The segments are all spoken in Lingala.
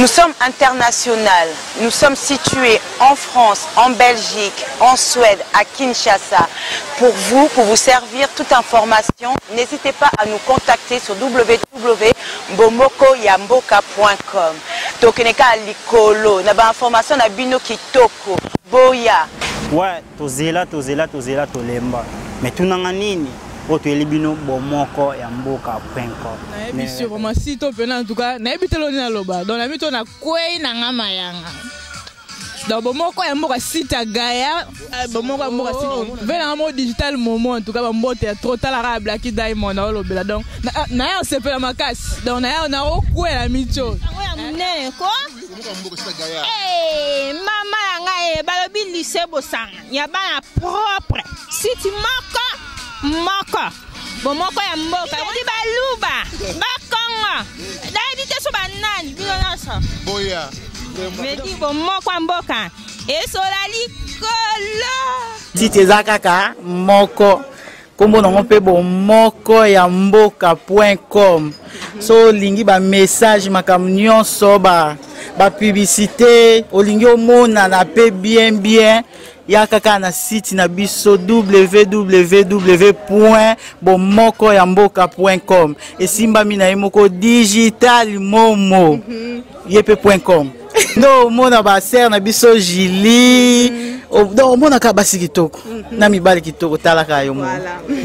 Nous sommes internationales. Nous sommes situés en France, en Belgique, en Suède, à Kinshasa. Pour vous, pour vous servir toute information, n'hésitez pas à nous contacter sur www.bomokoyamboka.com. Tokeneka likolo, na ba information na bino kitoko. Boya. Ouais, tozela tozela tozela tolemba. Mais tunanga nini? oyo toyeli bino bomoko ya mboka point com nayebi sûrement si to mpena en tout cas nayebi te loni naloba donc nayebi to nakwei na nga mayanga donc bomoko ya mboka site ya gaya eh, bomoko ya mboka site ve nanga moko digital momo en tout cas bambote ya trop talaka ya blaki diamond aolobela donc naye osepela makasi donc naye nakokwela mitio yango ya monene ko eh, mama na ngai eh, balobi lycée bosanga ya bana propre site moko moko bomoko ya mboka euti baluba bakongo nayebi te so banani bino nyonso boya medi bomoko ya mboka esola likolo site eza kaka moko nkombo nango mpe bomoko ya mboka point com so olingi bamessage makambo nyonso bapublicité ba olingi omonana mpe bien bien yaka kaka na site na biso www point bomoko ya mboka point com esimbami na ye moko digital momo ye mpe point com nde omona basere na biso julie mm. donc omonaka basi kitoko mm -hmm. na mibali kitoko talaka yo moko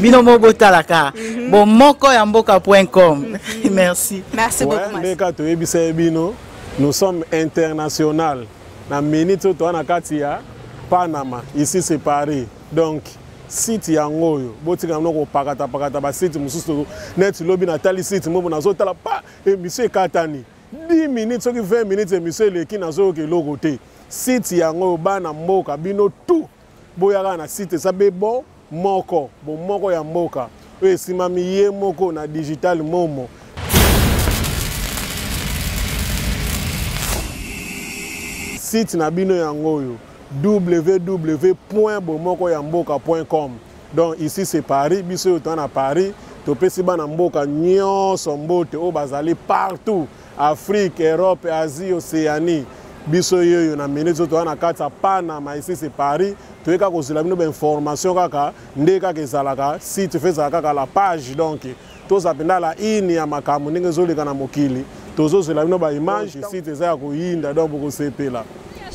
bino moko botalaka mm -hmm. bomoko ya mboka point com mm -hmm. merci merci beaucoup ouais, ndeka toyebisa ye bino nous sommes international na minute oyo toza na kati ya panama ici c'est paris donc site yango oyo botika bino kopakatapakata basite mosusu neti lobi natali site moko nazotala pa emission ekatani 10 minutes soki 20 minutes emission eleki nazoyoka eloko te site yango oyo bana mboka bino tout boyaka na site eza be bo moko bomoko ya mboka oyo esimami ye moko na digital momo site na bino yango oyo www bomoko ya mboka com donc ici c'est paris biso oyo toza na paris topesi bana mboka nyonso mbote oyo bazali partout afrique europe asie océanie biso yoyo na minute oyo toza na kati ya panama ici c'est paris toye kaka kozela bino bainformation kaka nde kaka ezalaka site fe ezala kaka la page donc toza mpenza la ini ya makambo ndenge ezoleka na mokili tozozela bino baimage site eza ya koyinda donc bokosepela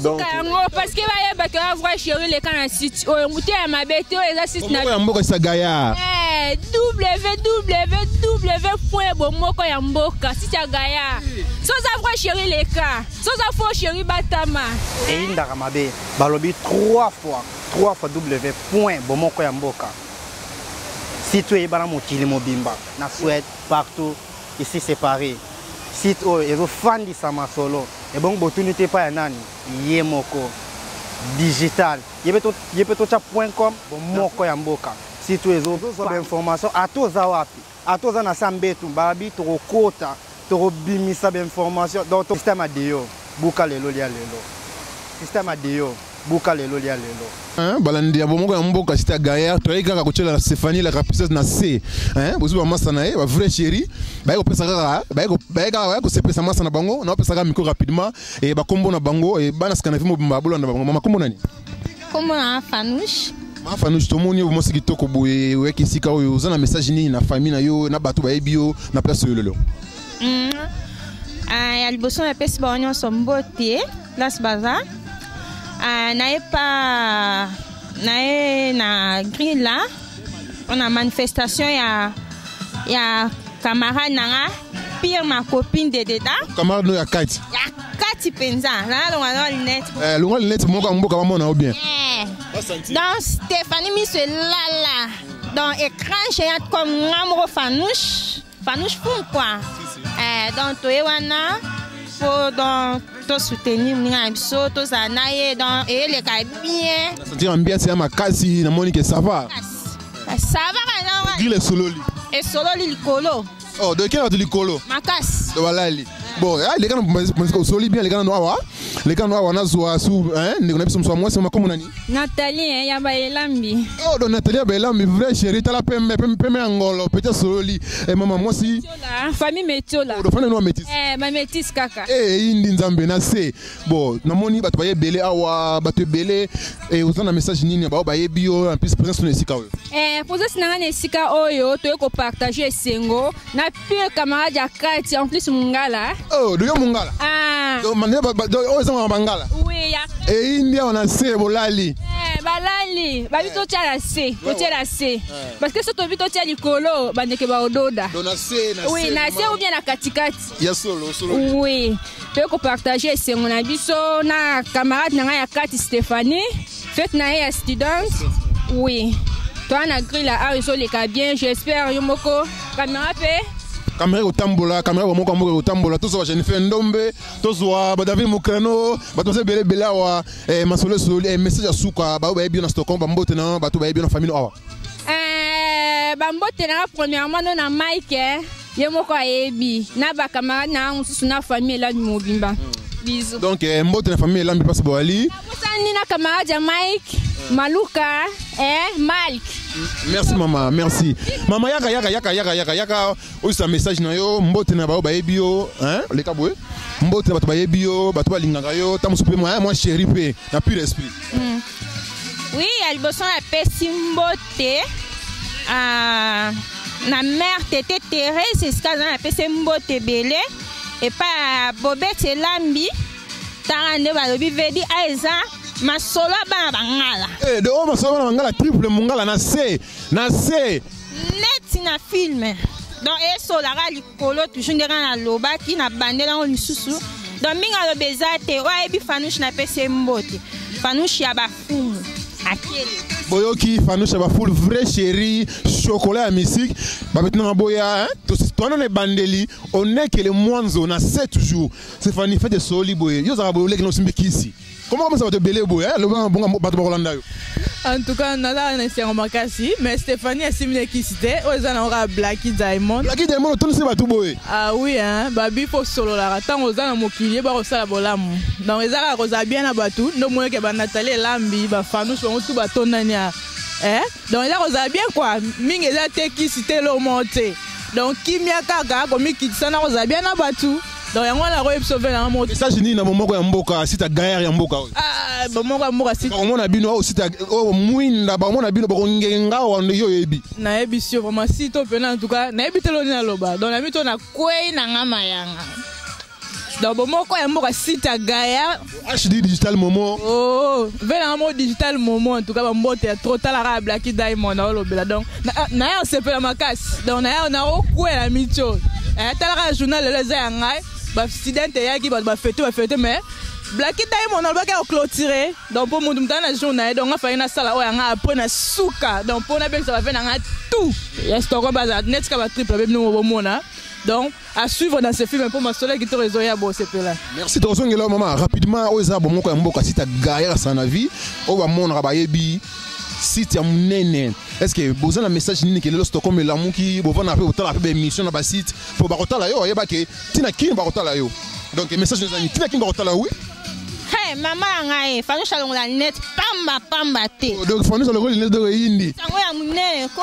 donc yango parce que bayeba ke ba vrai chéri leka na site oyo moto ya mabe te oyo eza site na ya mboka sa gaillard eh www point bomoko ya mboka site ya gaillard so oza vrai chéri leka so oza faux chéri batama eyindaka mabe balobi 3 fois 3 fois w point bomoko ya mboka site oyo eyebana mokili mobimba na Suède partout ici c'est Paris site oyo ezofandisa masolo ebongo botuni te epai ya nani ye moko digital ye mpe totya point com bomoko ya mboka site oyo ezozwa bainformation ata oza wapi ata oza na sa mbetu babi tokokota tokobimisa bainformation donc système adeyo buka lelo lia lelo système adeyo buka lelo lia lelo Hein, balandi ya bomoko ya mboka sita gaillard toyaki kaka kotyela na stéphanie la rapisseuse na c hein, bozwi bamasa na ye bavrai chéri baye kopesa kaka baye kaka baye kosepelisa masa na bango na bapesa kaka micro rapidement e bakombo na bango e bana scandinavie mobimba bolanda bango mama kombo nani kombo na fanouche mama fanouche tomoni yo mwasi kitoko boye oyaki esika oyo oza na message nini na famille na yo na bato bayebi yo na place oyo lelo mm. ah, ya liboso napesi bango nyonso mbote place baza ah, naye pa naye na grille mpona manifestation ya ya camarade na nga pire ma copine de deda camarade no ya kati ya kati mpenza nalonga na lunette eh, longa lunette moko ya mboka bamona yo bien eh. donc stéphanie miso elala donc écran géant comme nga moko fanouche Fanouche Fum quoi. Eh, donc toye wana po donc to soutenir moninga na biso tozala na ye donc eyeleka bien. Sentir ambiance ya makasi namoni ke ça va. Ça va kana. Gile esololi. Esololi likolo. Oh, donc kena bato likolo. Makasi. Donc balali. Bon, ah, leka na osoli bien, leka nano awa, leka nano awa, nazwa su ndeko na biso mosu ya mwasi. Makombo nani? Nathalie, hein, ya baelambi. Oh, donc Nathalie ya baelambi, vrai chéri, tala pembe pembe pembe ya ngolo petit asololi. Eh, mama mwasi. Metiola, famille Metiola. Oh, donc famille no métis. Eh, ba métis kaka. Eh, indi Nzambe na se. Bon, namoni bato baye ebele awa, bato ebele. Eh, oza na message nini bao bayebi yo, en plus présence na esika oyo? Eh, présence na nga na esika oyo, toye kopartage esengo na pure camarade ya kati, en plus mongala. Oh, doyo mongala. Ah. Donc mane oyo eza mama bangala. Oui, ya. Eyindi awa na se, bolali. Eh, balali babi totia na se, totia na se, parce que so tobi totia likolo, bandeke baododa. Donc na se, na Oui, se. Na se ou bien na katikati. Ya solo solo. Oui, toye kopartage esengo na biso na camarade na ngai ya kati Stéphanie, fête na ye ya student. Oui, toa na grille awa, ezoleka bien, j'espère yo moko caméra mpe. Caméra ekotambola, caméra bomoko moko ekotambola. Tozwa Jennifer Ndombe, tozwa Badavid Mokrano, bato baza ebele ebele awa. Eh, masolo esoli. Eh, message ya suka, baoyo bayebi yo na Stockholm, bambote na bato bayebi yo na famille awa. Eh, bambote na nga premièrement no na Mike, eh, ye moko ayebi, na bacamarade na nga mosusu, na famille Elambi mobimba. Bisous. Donc eh, mbote na famille Elambi mpasi boali. Bosani na camarade ya Mike Maluka, eh, Malk. Merci mama, merci mama. Yaka, yaka, yaka, yaka, yaka, yaka, oyisa message na yo, mbote na bao bayebi yo, hein, leka boye, mbote na bato bayebi yo, bato balingaka yo, ta mosusu mpe mwa chéri mpe na pure esprit. Oui, ya liboso napesi mbote, ah, na mare tete Therese esika aza, napesi mbote ebele epai ya Bobeti Elambi. Tala nde balobi vedi a eza masolo ya bana bangala. Eh, de oyo masolo bana bangala, triple mongala na se na se. Neti na film, donc esolaka likolo toujours ndenge nalobaki na bandela yango lisusu. Donc mingi aloba eza te oyo ayebi Fanushe, napesi ye mbote, Fanushe ya bafumu akele. Boyoki, Fanushe ya bafulu, vrai chéri, chocolat ya musique, babeti nanga boya, towana na ebandeli onekele mwanzo na se toujours. Stéphanie, fête esoli boye, yo ozalaka boye, oleki na osimbi kisi, comment komisa bato ebele boye, loba bonga bato bakolanda yo. En tout cas naza na esengo makasi, mais Stéphanie asimbi na kisi te, oyo eza nango kaka Blaki Diamond. Blaki Diamond otondisi bato boye. Ah oui, hein, babi fo sololaka ntango oza na mokili, yeba kosala bolamu. Donc eza kaka kozala bien na bato nde omoneke banatali Elambi, bafanouche bango tu batondani ya, eh? Donc eza kozala bien quoi, mingi eza te kisi te, eloko moko te. Donc kimia kaka, komikitisa na kozala bien na bato. Donc yango wana nakoyebi biso ve nanga moko. Message nini na bomoko ya mboka, site ya gaillard ya mboka oyo? Ah, bomoko ya mboka site. Bakomona bino oyo site oyo mwinda, bakomona bino bakongenga awa, yo oyebi. Nayebi sio vraiment site oyo mpena, en tout cas nayebi te loni naloba. Donc nayebi to nakwei na nga mayanga. Donc bomoko ya mboka site ya gaillard. HD Digital Momo. Oh, ve nanga moko Digital Momo, en tout cas bambote ya trop. Talaka ya Blaki Diamond aolobela. Donc naye osepela makasi, donc naye naokwela mitio. Talaka ya journal lelo eza ya ngai, bastudente eyaki, bato bafete bafete, mais Blaki Diamond alobaki akoclôturer. Donc mpo mutu mutu aza na jour na ye, donc nga fai nasala oyo yanga après na suka. Donc mpo nabengisa bave na nga tout ya Stockholm, bazala neti ka batriple abe bino bomona. Donc à suivre dans ce film mpo masolo ya kitoko ezoya, bosepela. Merci, tozongela mama rapidement. Oyo eza bomoko ya mboka site ya gaillard asala na vie oyo bamonaka, bayebi site ya monene. Est ce que boza na message nini ke lelo Stockholm elamuki, bovanda mpe botala mpe baémission na basite mpo bakotala yo, oyeba ke ntina kini bakotala yo? Donc message eza nini? Ntina kini bakotala yo, oui. Hey, mama ya ngai Fanushe alongola net pamba pamba te. Donc Fanushe alongoli net, donc eyindi. Sango ya monene ko.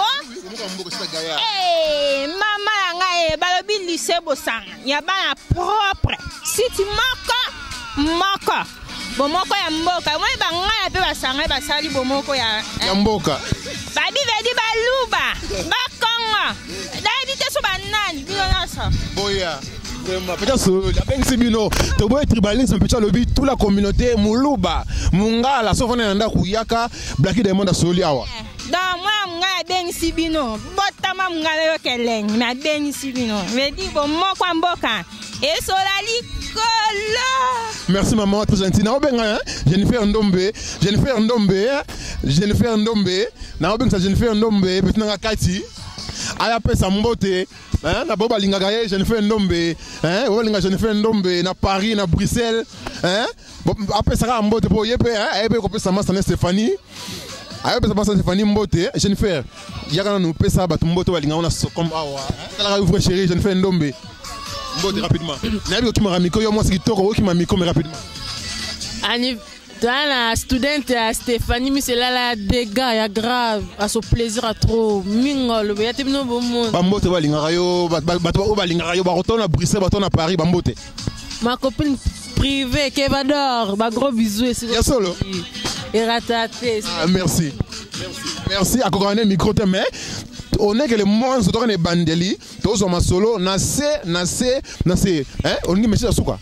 Hey, mama ya ngai, balobi lycée Bosanga ya bana propre, site moko moko bomoko ya mboka. Omoni bangala mpe basanga basali bomoko ya ya mboka. Babivedi, baluba, bakongo, nayebi te so banani, bino nyonso. Boya vraiment peut-être abengisi bino, toboye tribalisme. Peut alobi toute la communauté muluba, mongala, so fana na ndako, yaka Blaki Diamond asoli awa. Donc mwana mongai abengisi bino, botama mongala, yoka elengi me abengisi bino vedi bomoko ya mboka esola likolo. Merci maman, très gentil. Naobenga, hein? Jennifer Ndombe, Jennifer Ndombe, hein? Jennifer Ndombe, naobengisa Jennifer Ndombe, petit nanga kati aya pesa mbote, hein? Na bo balingaka ye Jennifer Ndombe, hein? Bo balinga Jennifer Ndombe na Paris, na Bruxelles, hein? Apesaka mbote mpo ye mpe aye mpe kopesa masa na Stéphanie, ayopesa masa Stéphanie mbote. Jennifer, yaka nanu pesa bato mbote balinga ngo na Stockholm awa. Talaka, vrai chéri Jennifer Ndombe. Mbote rapidement. Nayebi okimaka micro, yo mwasi kitoko okima micro, mais rapidement. Ani toza na studente ya Stéphanie Miselala ya dégâts ya grave, aso plaisir a trop mingi, alobi ya te bino bomona. Bambote balingaka yo, bato oyo balingaka yo, bakotona Bruxelles, batona Paris, bambote. Ma copine privée Kevador, ba gros bisous esika. Ya solo. Erata te. Ah, merci, merci. Akokaka ne micro te, mais onekele mwanzo toka na ebandeli, tozwa masolo na se na se na se, hein? Olingi message ya suka?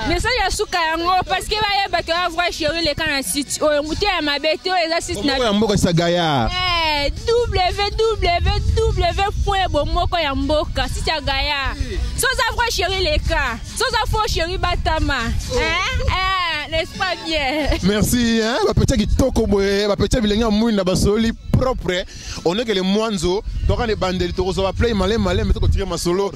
Message ya suka yango, parce que bayebaki oya vrai chéri, leka na site oyo, motu ya mabe te, oyo eza site na Bomoko ya mboka sa Gaillard. Www point bomoko ya mboka, site ya Gaillard. So oza vrai chéri, leka. So oza faux chéri, batama. Hein? Eh, n'est-ce pas bien? Merci, hein? Bapetia kitoko boye, bapetia bilenge ya mwinda, basoli propre. Onekele mwanzo toka na ebandeli, tokozwa baplay maleme maleme, tokotire masolo.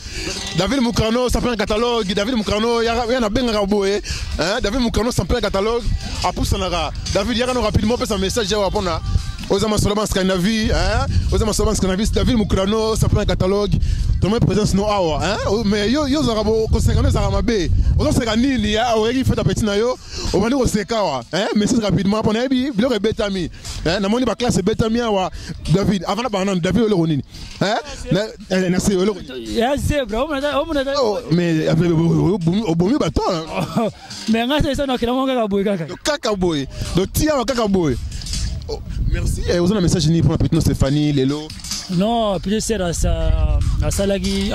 David Mukano, ça fait un catalogue. David Mukano ya nabengaka boye, hein? David Mukano, ça fait un catalogue, apusanaka. David, yaka no rapidement, pesa message yawa mpona oza masolo ba Scandinavie, hein? Oza masolo ba Scandinavie. David Mukano, ça fait un catalogue, tomoi présence no awa, hein? Mais yo yo ozalaka koseka no ezalaka mabe. Ozoseka nini? Oyeki fête apeti na yo, obandi koseka awa, hein? Message rapidement mpona yebi biloko ebetami, hein? Namoni baklasse ebetami awa. David, avant na bana, David, eloko nini, hein? Na se eloko ya zebra omona. Oh, mais obomi bato. Mais nga esa nakela ngo kaka boye kaka. Kaka boye, donc tia awa kaka boye. Oh, merci. Oza na message nini mpona petit no Stéphanie lelo? Non, petite sœur asalaki,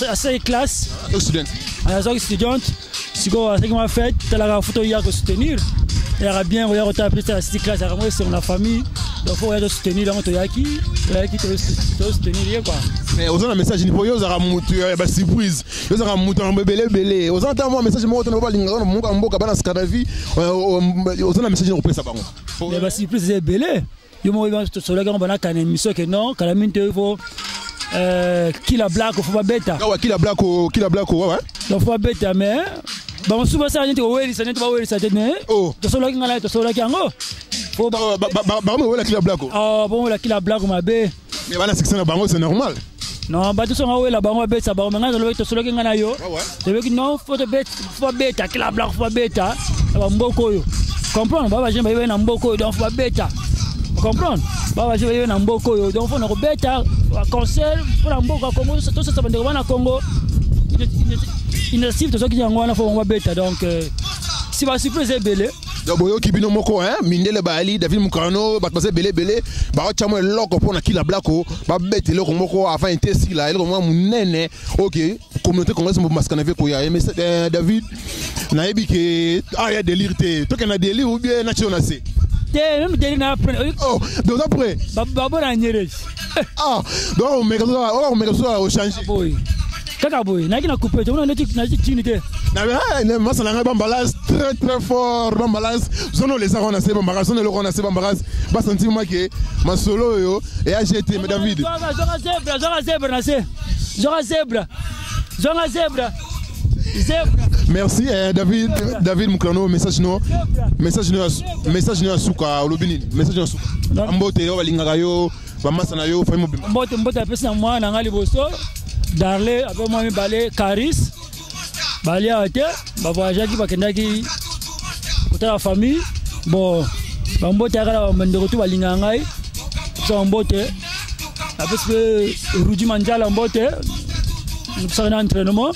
asalaki classe. Student. Azalaki studente, sikoyo asalaki mwa fête. Talaka, faut toya kosoutenir, eyaka bien koya kotala petite sœur asiti classe, yaka mo esengo na famille. Donc faut koya tosoutenir yango. Toyaki tosoutenir ye quoi. Mais oza na message nini? Po yo ozalaka mutu ya basurprise, yo ozalaka mutu ya ebele ebele. Oza ata mwa message moko tona balingaka na mboka, mboka bana Scandinavie, oza na message nini kopesa bango? Mais basurprise eza ebele. Yo moko tosolaki yango banaka na émission ke non, kala mingi te, faut Kila Black, faut babeta. Awa Kila Black, Kila Black, ouais. Donc faut babeta, mais bamosusu basala neti kowelisa, neti bawelisa te, mais tosolaki ngai na tosolaki yango. Bango wela Kila Black. Oh, bongo Kila Black mabe. Mais bana succès na bango, c'est normal. Non, bato songa wela bango, babetisa bango, mais ngai tosolaki ngai na yo, toyoki non, faut babeta Kila Black, faut babeta na bamboka oyo, comprendre? Ba bajeune bayeba na mboka oyo, donc faut babeta, comprendre? Ba bajeune bayeba na mboka oyo, donc faut na kobeta concert mpona mboka Congo, tosasa bandeko bana Congo. Initiative tozwaki yango wana, faut bango babeta. Donc si basurprise ebele. Donc boyoki bino moko, hein? Mindele bayali, David Mukano, bato baza ebele ebele, baotya mwa eloko mpona Kila Blako, babeta eloko moko avant ete esila, eloko moko monene. Ok, communauté congolaise mobima Scandinavie koya. Mais David, nayebi ke ya délire te, tokende na délire ou bien natio na se? Te, même délire na après. Oh, donc après. Babona nyerezi. Ah, donc omeka, omeka so ochange. Boye kaka boye, nayaki na coupe te, neti nayaki tini te. Masa na ngai, bambalage très très fort, bambalage zono olesaka wana se bambarage zono eloko wana se bambarage basanti make masolo oyo eya gt. Mais David. Zwaka zebra, zwaka zebra na se, zwaka zebra, zwaka zebra, zebra. Merci, David. David Muklano, message no, message no, message no ya suka, olobi nini? Message no ya suka, mbote yo balingaka yo, bamasa na yo, famille mobimba. Mbote, mbote apesi na mwana na ngai liboso Darle, ape mwa mibale Caris, balia te, bavoyageaki, bakendaki kotala famille. Bon, bambote yaka na bandeko tu balingaka ngai, pesa bambote. Apesi mpe Rudi Manjala mbote, pesaka na entraînement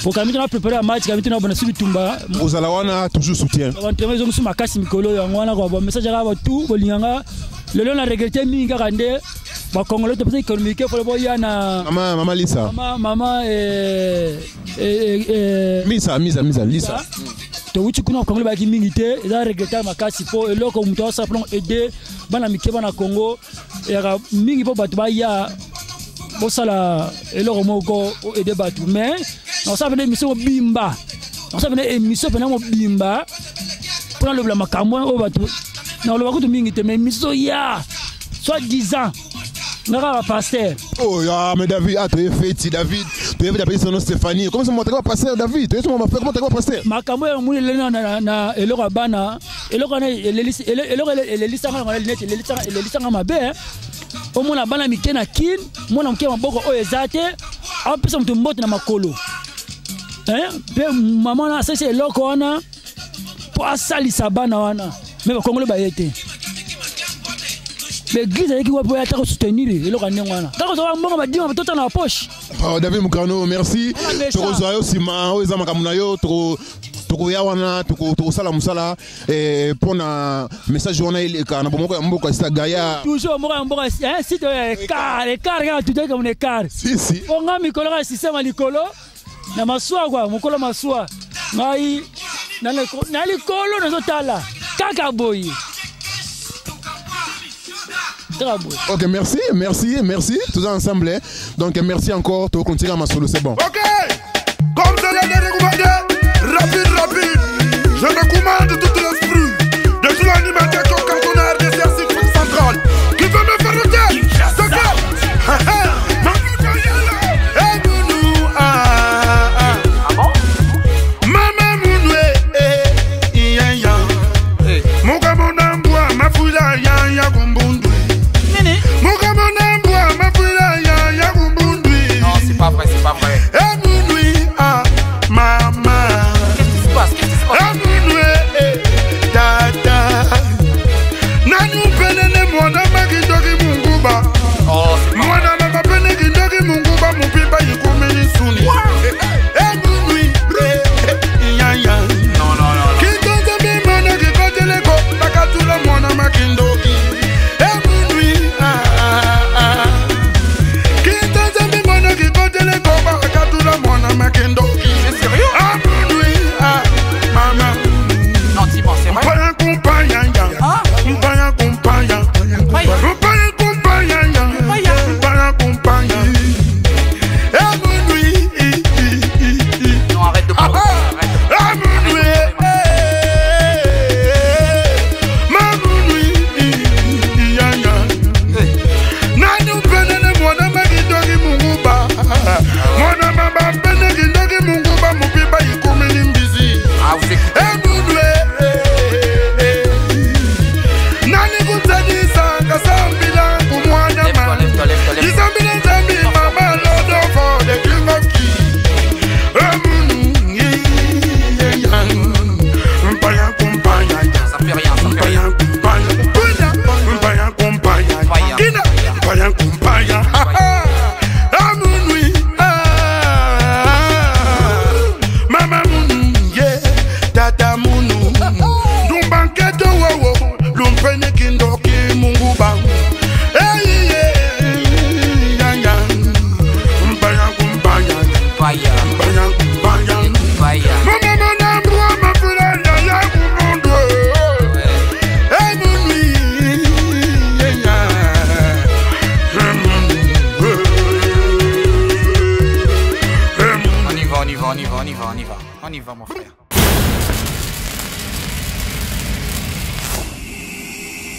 po kami tona préparé ya match, kami tona bona si bitumba. Ozala wana toujours soutien. Entraînement ezongisi makasi mikolo yango wana kwa message kaka batu bolinganga. Lelo na regrete mingi kaka nde bacongolais topesa économique, fole boya na mama, mama Lisa. Mama, mama Misa, Misa, Misa Lisa. Towuti kuna, bacongolais bayaki mingi te, eza regrettable makasi, mpo eloko moto asala mpona aider bana mike, bana Congo, eyaka mingi mpo bato baya bosala eloko moko oaider bato. Mais nakosala pene émission mobimba, nakosala pene émission pena mobimba mpona lobela makambo oyo. Bato nakoloba kutu mingi te, mais émission ya soit disant nga kaka pasteur. Oh, ah, mais David, ah, tu es fêti, David. Tu es fêti, son nom Stéphanie. Comment ça, moi, t'es pasteur, David? Tu es mon frère, comment t'es pasteur? Makambo ya moni eleli na eloko ya bana, eloko wana eloko elelisanga yango neti elelisanga mabe. Omona bana mike na Kine, mwana moke maboko oyo eza te. Apesa moto mbote na makolo. Mpe mama wana asalisi eloko wana mpo asalisa bana wana, me bakongole baye te. L'église ayeki wapi oyo ata kosoutenir eloko ya ndenge wana, kaka kozwa mbongo badima tota na poche. Oh, David Mukano, merci. Tokozwa yo nsima, oyo eza makambo na yo, tokoya wana, tokosala mosala mpona message wana eleka na bomoko ya mboka sita gaya. Toujours moko ya mboka, site oyo écart, écart kaka, tutaki kamona écart. Si si. Onga mikolo kaka système ya likolo na masuwa kwa mokolo masuwa, ngai na likolo nazotala kaka boye. Ok, merci, merci, merci. Tous ensemble, hein. Donc, merci encore. Tu continues à ma solo, c'est bon. Ok, comme c'est le recommandé, rapide, rapide. Je recommande tout l'esprit de tout l'animateur cantonnaire de CRC central qui veut me faire noter.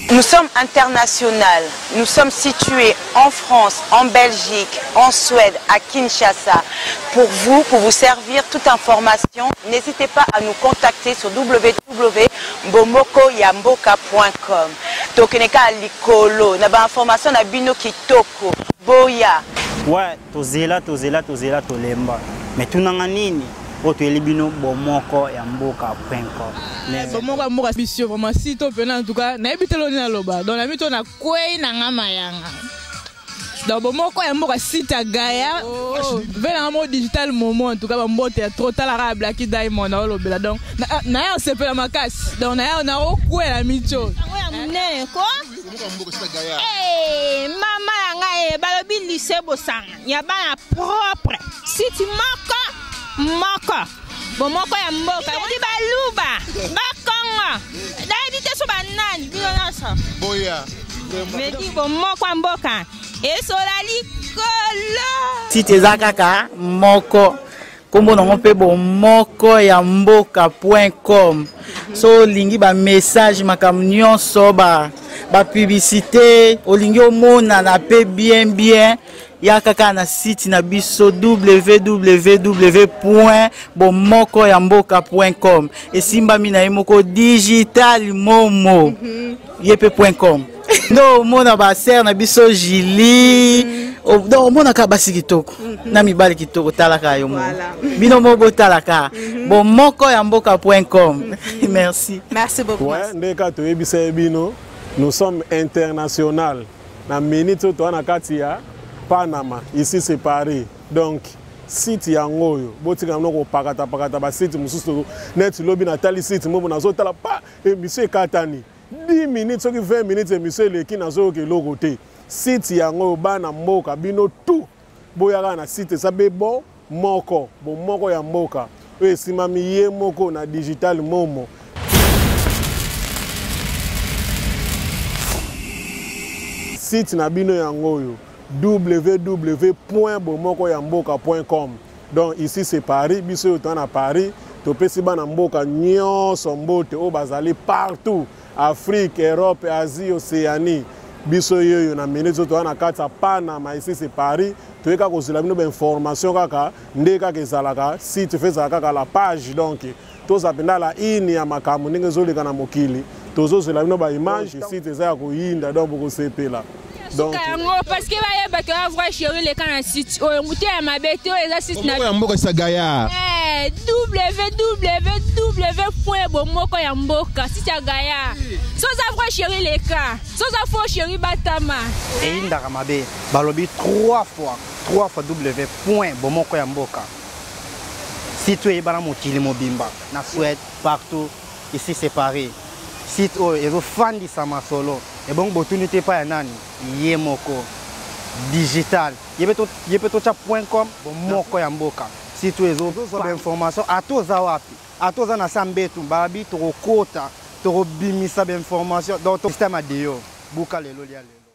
Nous sommes international. Nous sommes situés en France, en Belgique, en Suède, à Kinshasa. Pour vous, pour vous servir toute information, n'hésitez pas à nous contacter sur www.bomokoyamboka.com. Tokeneka likolo, na ba information na bino kitoko. Boya. Ouais, tozela, tozela, tozela, tolemba. Mais tunanga nini? Oyo toyeli bino bomoko ya mboka point com. Bomoko ya mboka biso vraiment si to pena, en tout cas nayebi te loni naloba. Donc nayebi to nakwei na nga mayanga. Donc bomoko ya mboka site ya gaya ve nanga mo digital momo, en tout cas bambote ya trop talaka ya Blackie Diamond aolobela. Donc naye osepela makasi, donc naye naokwela mitio. Yango ya monene ko mama na ngai, balobi lycée Bosanga ya bana propre, site moko moko, bomoko ya mboka, ekuti baluba, bakongo, nayebi te so banani, bino nyonso. Boya. Medi bomoko ya mboka esola likolo. Site eza kaka moko, nkombo nango mpe bomoko ya mboka point com. So olingi bamessage, makambo nyonso, bapublicité, olingi omonana mpe bien bien, ya kaka na site na biso www bomoko ya mboka com. Esimbami na ye moko digital momo, ye mpe point com. Nde omona basere na biso Jili. Donc omonaka basi kitoko na mibali kitoko, talaka yo moko, bino moko botalaka bomoko ya mboka point com. Merci. Merci beaucoup. Ouais, nde kaka toyebisa ye bino, nous sommes international. Na minute oyo toza na kati ya Panama, ici c'est Paris. Donc site yango oyo, botika bino kopakatapakata basite mosusu. Neti lobi natali site moko, nazotala pa émission ekatani 10 minutes, soki 20 minutes émission eleki, nazoyoka eloko te. Site yango oyo, bana mboka, bino tout boyaka na site. Eza be bo moko bomoko ya mboka oyo esimami ye moko na Digital Momo. Site na bino yango oyo, www bomoko ya mboka com. Donc ici c'est Paris, biso oyo toza na Paris. Topesi bana mboka nyonso mbote oyo bazali partout, Afrique, Europe, Asie, Océanie. Biso oyo na minute oyo toza na kati ya Panama, ici c'est Paris. Toyeka kozwela bino bainformation kaka nde kaka ezalaka site fe ezala kaka la page. Donc toza mpenza la ini ya makambo ndenge ezoleka na mokili. Tozozwela bino baimage, site eza ya koyinda, donc bokosepela. Donc yango, parce que bayebaki oya vrai chéri, leka na site oyo, motu ya mabe te. Oyo eza site na ya mboka sa Gaillard. Www point bomoko ya mboka, site ya Gaillard. So oza vrai chéri, leka. So oza faux chéri, batama. Eyindaka mabe. Balobi 3 fois 3 fois w point bomoko ya mboka, site oyo eyebana mokili mobimba, na Suède, partout. Ici c'est Paris. Site oyo ezofandisa masolo ebongo botuni te epai ya nani, ye moko digital, ye mpe totya point com. Bomoko ya mboka, site oyo ezozwa bainformation ata oza wapi, ata oza na sa mbetu. Babi tokokota, tokobimisa bainformation. Donc système adeyo buka lelo lia lelo.